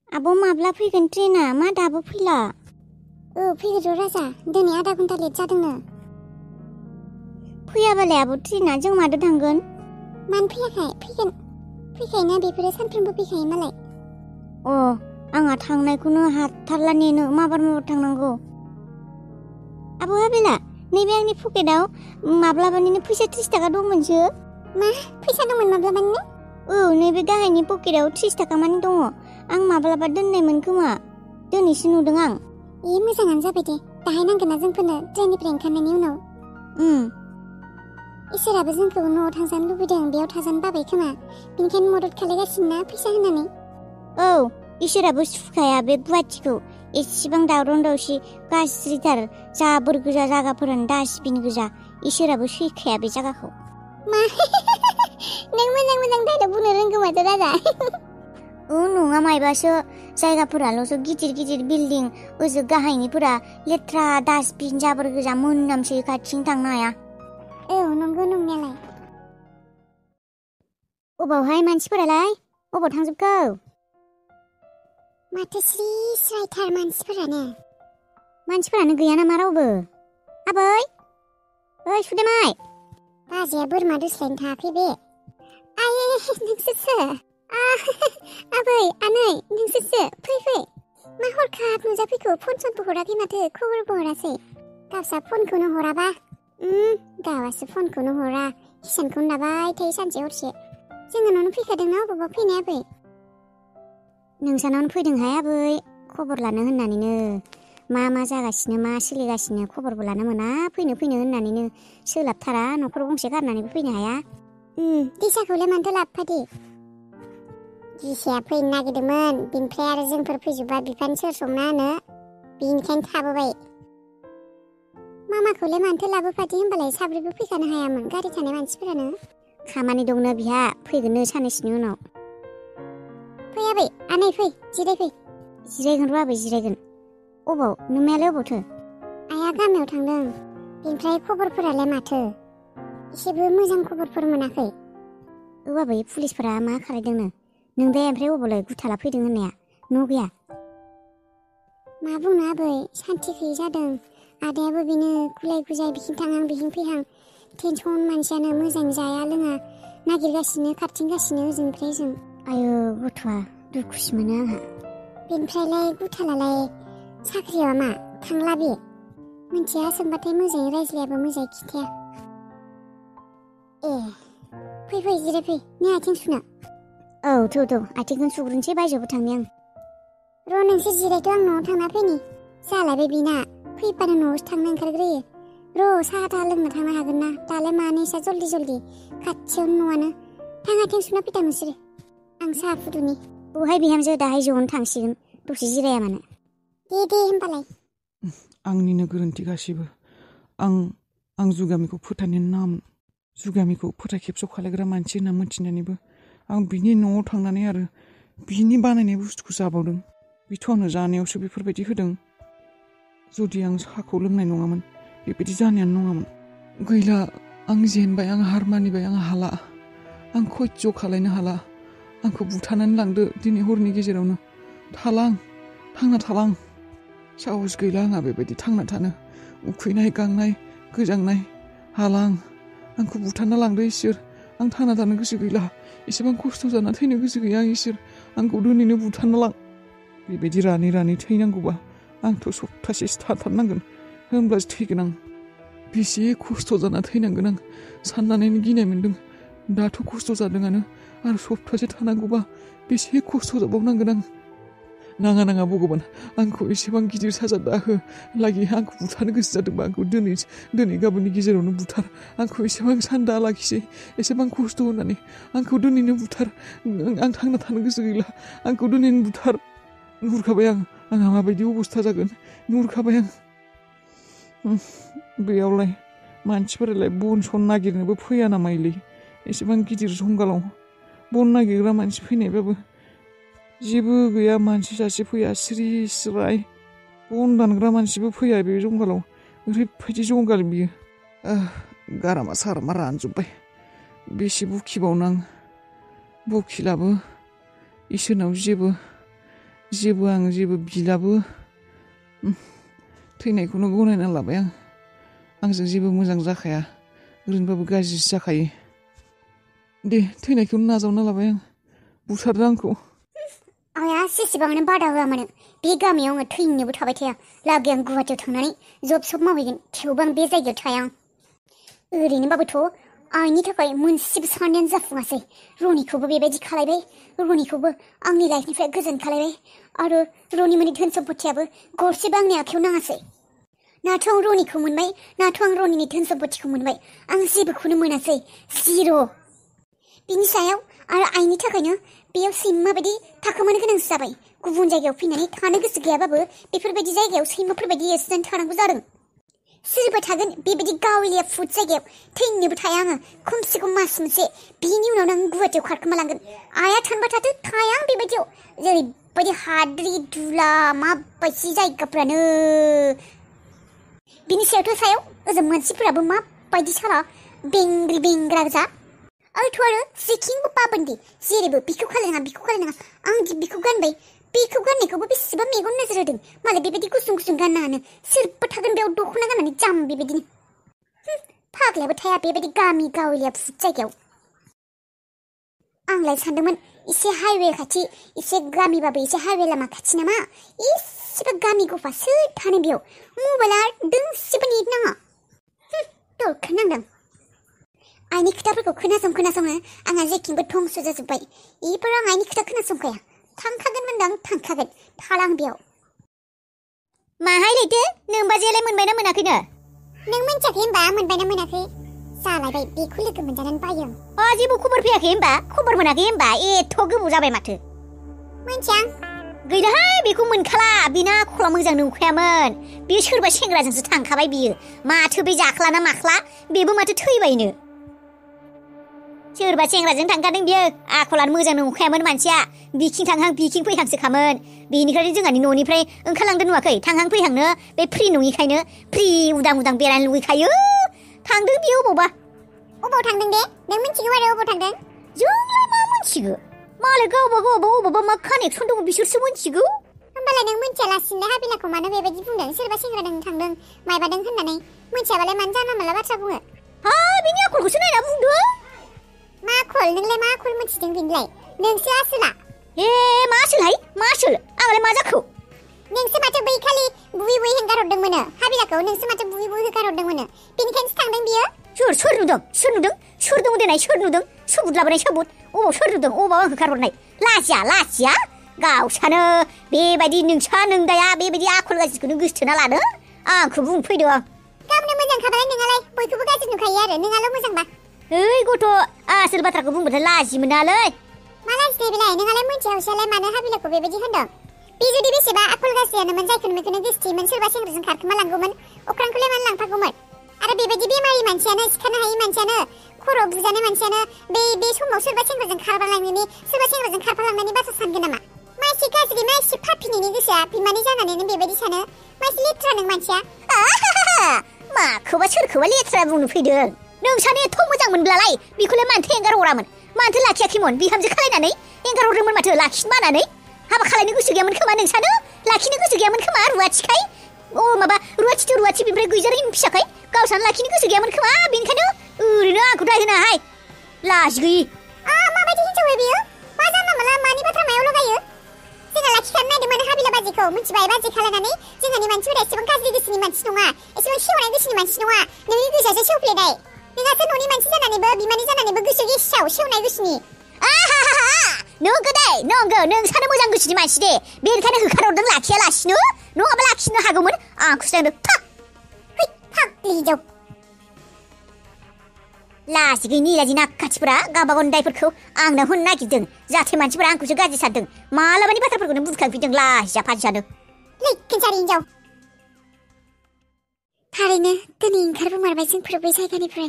आब' माब्ला फैगोन ट्रेना? मा दाबो फैला? फैगोन र' राजा, दिनै आधा घन्टा लेट जादोंनो। फैयाबालाय आब' ट्रेना जों मादो थांगोन? मानो फैयाखै? फैगोन। फैखायोना बेफोरो सानफ्रोमबो फैखायो मालाय। आंहा थांनायखौनो हाथारला नेनो, माबार थांनांगौ। आब' हाबिला, नैबे आंनि पकेटाव माब्लाबानिनो फैसा 30 थाखा दंमोनसो। मा? फैसा दंमोन माब्लाबानिनो? नैबे गाहायनि पकेटाव 30 थाखा मानि दङ। आं माब्लाबा दोननायमोन खोमा, दिनैसो नुदों आं। मोजाङानो जाबाय दे, दाहाय नांगोन ना जोंफोरनो ट्रेननिफ्राय ओंखारनायनि उनाव। इसोराबो जोंखौ न'आव थांजानो लुबैदों, बेयाव थाजानो बाबाय खोमा, बेनिखायनो मदद खालायगासिनो ना फैसा होनानै। इसोराबो सुखाया बे गुवाहाटिखौ, एसेबां दावराव दावसि गाज्रिथार, जाबोर गोजा जागाफोरानो डास्टबिन गोजा, इसोराबो सैखाया बे जागाखौ। मा? नों मोजां डाइलग बुंनो रोंगौ माथो राजा। नङा मायबासो, जायगाफोराल'सो गिदिर गिदिर बिल्डिं, ओजों गाहायनिफोरा लेथ्रा डास्टबिन जाबोर गोजा मोनामसै, खाथिजों थांनो हाया। नंगौ नंनायालाय। अबावहाय मानसिफोरालाय? अबाव थांजोबखो? माथो स्रि स्रायथार मानसिफोरानो गैया नामा रावबो? आबै? ओइ सुदेमाइ? बाजैया बोरमा दोस्लायनो थाङाखै बे? आयै नोंसोरसो? आबै आनै नोंसोरसो? फै। मा हरखाब नुजाफैखो? फन सनबो हराखै माथो, खबरबो हरासै। गावसा फनखौनो हराबा। गावासो फनखौनो हरा, हिसानखौनो दाबाय थायो सानसे हरसे। जोङो न'नो फैखादोंना अबावबा फैनाया आबै? नोंसानावनो फैदोंहाय आबै, खबर लानो होननानैनो। मा जागासिनो, मा सोलिगासिनो खबरबो लानो मोना, फैनो होननानैनो सोलाबथारा, न'खर गंसे गारनानैबो फैनो हाया। दिसाखौलाय मानोथो लाबोफादो? दिसाया फैनो नागिरदोंमोन, बिनिफ्राय आरो जोंफोर फैजोबबा बिफानि सोर संना होनो, बिनिखायनो थाबोबाय। मामाखौलाय मानोथो लाबोफादो होनबालाय? साब्रैबो फैखानो हायामोन, गारि थानाय मानसिफोरानो। खामानि दंनो बिहा, फैगोननो साननैसोनि उनाव। फै आबै, आनै फै, जिरायफै। जिरायगोन र' आबै, जिरायगोन। अबाव? नोमायालाय अबावथो? आइया गामियाव थांदों। बेनिफ्राय खबरफोरालाय माथो? एसेबो मोजां खबरफोर मोनाखै? आबै, पुलिसफोरा मा खालायदोंनो? नोंदाया ओमफ्राय अबावलाय गुथाला फैदों होननाया? न' गैया? मा बुंनो आबै, सान्थि गैयै जादों। आदायाबो बेनो गुलाय गुजाय, बिथिं थांहां बिथिं फैहां। टेनसन मानसियानो, मोजां जाया लोङा नागिरगासिनो, खारथिंगासिनो ओजोंनिफ्राय ओजों। आयौ गथ'आ, दुखुसो मोनो आंहा। बेनिफ्रायलाय गुथालालाय साख्रिया मा? थांला बे? मिन्थिया, सोंबाथाय मोजाङै रायज्लायाबो, मोजाङै खिथाया। फै जिरायफै, नों आथिं सुनो? थौ, आथिंखौनो सुग्रोनोसै, बायजोआवबो थांनि आं। र' नोंसोर जिरायथ', आं न'आव थांना फैनि। जालायबाय बेना, फैबानो न'आवसो थांनो ओंखारग्रोयो। र' साहा थाहा लोंनो थांनो हागोन ना? दालाय मानो एसे जल्दि, खाथियावनो न'आनो। थां आथिं सुना फैथां नोंसोरो, आं साहा फुदुंनि। औहाय बिहामजो, दाहाय ज'नो थांसिगोन, दसे जिराया मानो? दे होमबालाय। आंनिनो गोरोन्थि गासिबो। आं जुगामिखौ फोथायनो नाङामोन। जुगामिखौ फोथाय खेबस' खालायग्रा मानसि होनना मिथिनानैबो आं बिनि न'आव थांनानै आरो बिनि बानायनाय बुस्थुखौ जाबावदों। बिथ' आंनो जानायावसो बेफोरबायदि होदों। जुदि आं साहाखौ लोंनाय नङामोन, बेबायदि जानायानो नङामोन। गैला, आं जेनबाय, आं हार मानिबाय, आं हाला। आं खयज' खालायनो हाला। आंखौ बुथारनानै लांदो दिनै हरनि गेजेरावनो। थांना थाला आं। साहस गैला आंहा बेबायदि थांना थानो। उखैनाय, गांनाय, गोजांनाय, हाला आं। आंखौ बुथारना लांदो इसोर। आं थांना थानो गोसो गैला। एसेबां खस्थ' जाना थैनो गोसो गैया आं इसोर। आंखौ दिनैनो बुथारना लां। बेबायदि रानै थैनांगौबा आंथ' सप्तासेसो थाथारनांगोन, होमब्लासो थैगोन आं। बेसे खस्थ' जाना थैनांगोन आं साननानैनो गिनाय मोन्दों। दाथ' खस्थ' जादोंआनो, आरो सप्तासे थानांगौबा बेसे खस्थ' जाबावनांगोन आं। नाङा भगबान, आंखौ एसेबां गिदिर साजा दाहो लागि। आंखौ बुथारनो गोसो जादोंबा आंखौ दिनै गाबोननि गेजेरावनो बुथार। आंखौ एसेबां सान्दा लाखिसै, एसेबां खस्थ' होनानै आंखौ दिनैनो बुथार। आं थांना थानो गोसो गैला, आंखौ दिनैनो बुथार। नुहुरखाबाय आंहा माबायदि अबस्था जागोन, नुहुरखाबाय आं। बेयावलाय मानसिफोरालाय बन सन नागिरनोबो फैया नामायलै? एसेबां गिदिर जंगालाव बन नागिरग्रा मानसि फैनायबाबो जेबो गैया, मानसि सासे फैया, स्रि स्राय। बन दानग्रा मानसिबो फैया बे जंगालाव। ओरैबायदि जंगाल बियो। गारामा सारामा रानजोब्बाय। बेसे बुखिबावनो आं। बुखिलाबो इसोरनाव जेबो जेबो बिलाबो थैनायखौनो गनायना लाबाय आंजों जेबो मोजां जाखाया ओरैनोबाबो गाज्रिसो जाखायो दे थैनायखौनो नाजावना लाबाय आं बुथारदो आंखौ आया जेसेबांनो बादा होआ मानो बे गामियाव आङो थैनोबो थाबाय थाया लागै आं गुवाहाटियाव थांनानै जब सब मावहैगोन थेवबो आं बे जायगायाव थाया ओरैनोबाबोथ' आंनि थाखाय मोनसेबो साननायानो जाफुङासै रनिखौबो बेबायदि खालायबाय रनिखौबो आंनि लाइफनिफ्राय गोजान खालायबाय आरो रनिमोननि धोन सम्पथियाबो गरसेबो आंनि आखायाव नाङासै नाथ' आं रनिखौ मोनबाय नाथ' आं रनिनि धोन सम्पथिखौ मोनबाय आं जेबोखौनो मोनासै जिर' बिनि सायाव आरो आइनि थाखायनो बेयाव सैमाबायदि थाखोमानो गोनां जाबाय गुबुन जायगायाव फैनानै थानो गोसो गैयाबाबो बेफोरबायदि जायगायाव सैमाफोरबायदि एरसोनानै थानांगौ जादों सोरबा थागोन बेबायदि गावलिया फुड जायगायाव थैनोबो थाया आङो खमसे खम मास मोनसे बिनि उनावनो आं गुवाहाटियाव खारखोमालांगोन आइया थानबा थाथो थाया आं बेबायदियाव जेरैबायदि हाद्रि दुला माबायदि जायगाफ्रानो बिनि सायावथ' सायाव ओजों मानसिफोराबो माबायदि साला बेंग्रि बेंग्रा गोजा आरोथ' आरो जेखिंबो पाबन्दि जेरैबो बिखौ खालायनाङा आं दि बिखौ गानबाय बेखौ गाननायखौबो बेसेबा मेगन नोजोर होदों मालाय बेबायदि गुसुं गाननाङानो सोरबा थागोन बेयाव दख'ना गाननानै जाम बेबायदिनो फाग्लायाबो थाया बेबायदि गामि गावलिया फुड जायगायाव आंलाय सानदोंमोन एसे हाइवे खाथि एसे गामिबाबो एसे हाइवे लामा खाथि नामा एसेबो गामि गफा सोर थानो बेयाव मबाइला दोंसेबो नेट नाङा दरखार नांदों आइनि खोथाफोरखौ खोनासंनो आंहा जेखिंबो धंस जाजोब्बाय बेफोर आं आइनि खोथा खोनासंखाया थांखागोन मोनदां थांखागोन थालां बेयाव माहाय लैथो नोंबाजैयालाय मोनबायना मोनाखैनो नों मिन्थियाखै होनबा मोनबायना मोनाखै जालायबाय बेखौ लोगो मोनजानानै बायो जेबो खबर फैयाखै होनबा खबर मोनाखै होनबा एथ' गोबाव जाबाय माथो मिन्थिया गैलाहाय बेखौ मोनखाला बिना आखला मोजां नंखायामोन बियो सोरबा सेंग्राजोंसो थांखाबाय बियो माथो बे जाख्ला ना माख्ला बेबो माथो थैबायनो सोरबा सेंग्राजों थांखादों बियो आखलानो मोजां नंखायामोन मानसिया बिखिं थांहां बिखिं फैहांसोखामोन बेनिखायनो जोंहानि न'निफ्राय ओंखारलांदों नुवाखै थांहां फैहांनो बे फ्रि नङिखायनो फ्रि उदां बेरायनो लुगैखायो थांदों बियो अबाव थांदों दे नों मिन्थिगौ आरो अबाव थांदों जोंलाय मा मिन्थिगौ मालाय गावबा मा कानेक्सन दङ बिसोरसो मिन्थिगौ होमबालाय नों मिन्थियालासिनो हाबिलाखौ मानो बेबायदि बुंदों सोरबा सेंग्राजों थांदों मायबादों होननानै मिन्थियाबालाय मानो जानला मानला बाथ्रा बुङो बिनि आखलखौसो नायना बुंदों मा आखल नोंलाय मा आखल मिन्थिदों बिनिलाय नोंसो आसोला मा आसोल आंलाय मा जाखो नोंसो माथो बै खालि बुयै हेंगारहरदोंमोन हाबिलाखौ नोंसो माथो बुयै होगारहरदोंमोन बेनिखायनोसो थांदों बियो सोर नुदों सोर दङ देनाय सोर नुदों सबुत लाबोनाय सबुत अबाव सोर नुदों अबाव आं होखारहरनाय लाजिया गावसानो बेबायदि नोंदाया बेबायदि आखल गाज्रिखौनो गोसोथोना लादों आंखौ बुंफैदों गावनो मोजां खाबालाय नोंहालाय बयखौबो गाज्रि नुखायो आरो नोंहाल' मोजांबा गथ' आसोल बाथ्राखौ बुंबाथाय लाजि मोनालै मा लाजिनाय बेलाय नोंहालाय मिन्थिया हसेयालाय मानो हाबिलाखौ बेबायदि होनदों बे जुदि बेसेबा आखल गाज्रियानोमोन जायखौनो मेखौनो गोसोथियोमोन सोरबा सेंग्राजों खारखोमा लांगौमोन अख्रांखौलाय मानो लांफागौमोन आरो बेबायदि बेमारि मानसियानो सिखारनो हायि मानसियानो खर' बुजानाय मानसियानो बे समाव सोरबा सेंग्राजों खारफालांनायनि बाथ्रा सानगोन नामा मानसि गाज्रि मानसि फाफिनिनि गोसोआ बिमानि जानानैनो बेबायदि सानो मानसि लेथ्रा नों मानसिया माखौबा सोरखौबा लेथ्रा बुंनो फैदों नोंसानो एथ' मोजां मोनब्लालाय बेखौलाय मानोथो एंगारहरामोन मानोथो लाखियाखैमोन बिहामजो खालायनानै एंगारहरदोंमोन माथो लाखिनो बानानै हाबा खालायनो गोसो गैयामोन खोमा नोंसानो लाखिनो गोसो गैयामोन खोमा रुवाथिखाय रुवाथि बेनिफ्राय गैजारैनो फिसाखाय गावसानो लाखिनो गोसो गैयामोन खोमा बेनिखायनो ओरैनो आंखौ दाय होनो हाय लाजि गैयि माबायदि हिनजाव बियो मा जानला माला मानि बाथ्रा मायाव लगायो जोंहा लाखिखानो नायदोंमोन हाबिला बाजिखौ मिथिबाय बाजि खालायनानै जोंहानि मानसिफोरा एसेबां गाज्रि गोसोनि मानसि नङा एसेबां सेवनाय गोसोनि मानसि नङा नोंनि गोसोआसो सेवफ्लेनाय नोंहासो न'नि मानसि जानानैबो बिमानि जानानैबो गोसो गेसाव सेवनाय गोसोनि नंगौ नोंसानो मोजां गोसोनि मानसि दे बेनिखायनो होखारहरदों लाखियालासिनो नङाबा लाखिनो हागौमोन आंखौसो नांदों फाग्लि हिनजाव लाजि गैयि निलाजि नाखाथिफोरा गावबागावनि दायफोरखौ आंनो होनो नागिरदों जाहाथे मानसिफोरा आंखौसो गाज्रि सानदों मालाबानि बाथ्राफोरखौनो बुरखांफिनदों लाजिया फाजियानो लैखोनसारि हिनजाव थारैनो दिनै ओंखारबोमारबाय जोंफोर बै जायगानिफ्राय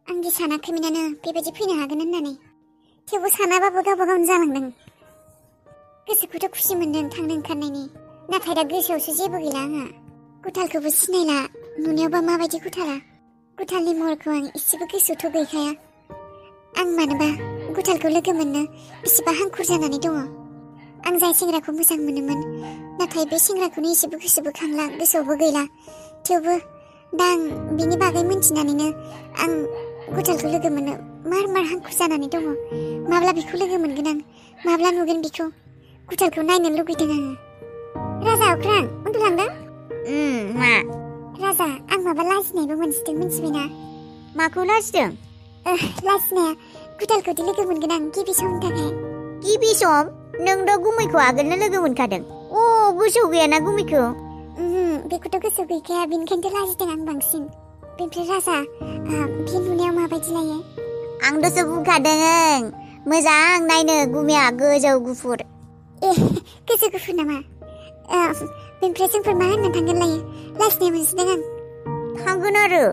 आंदि सानाखैमोनानो बेबायदि फैनो हागोन होननानै थेवबो सानाबाबो गावबा गावनो जालांदों गोसोखौथ' खुसि मोन्दों थांनो ओंखारनायनि नाथाय दा गोसोआवसो जेबो गैला आंहा गुथालखौबो सिनायला नुनायावबा माबायदि गुथालनि महरखौ आं एसेबो गोसोआवथ' गैखाया आं मानोबा गुथालखौ लोगो मोननो बेसेबा हांखुर जानानै दङ आं जाय सेंग्राखौ मोजां मोनोमोन नाथाय बे सेंग्राखौनो एसेबो गोसोबो खांला गोसोआवबो गैला थेवबो दा आं बिनि बागै मिन्थिनानैनो आं गुथालखौ लोगो मोननो मार हांखुर जानानै दङ माब्ला बिखौ लोगो मोनगोन आं माब्ला नुगोन बिखौ गुथालखौ नायनो लुगैदों आङो राजा अख्रां उन्दुलांदों मा राजा आं माबा लाजिनायबो मोनसिदों मिन्थिबायना माखौ लाजिदों लाजिनाया गुथालखौदि लोगो मोनगोन आं गिबि समनि थाखाय गिबि सम नोंथ' गुमैखौ आगोलनो लोगो मोनखादों गोसोआव गैयाना गुमैखौ बेखौथ' गोसोआव गैखाया बेनिखायनोथ' लाजिदों आं बांसिन बेनिफ्राय राजा बे नुनायाव माबायदि लायो आंथ'सो बुंखादों मोजां नायनो गुमैया गोजौ गुफुर गोजौ गुफुर नामा बेनिफ्राय जोंफोर मा होनना थांगोन लायो लाजिनाय मोनसिदों आं थांगोन आरो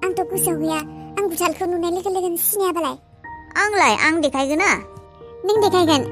आंथ' गोसोआव गैया आं गुथालखौ नुनाय लोगो लोगोनो सिनायाबालाय आं देखायगोन ना नों देखायगोन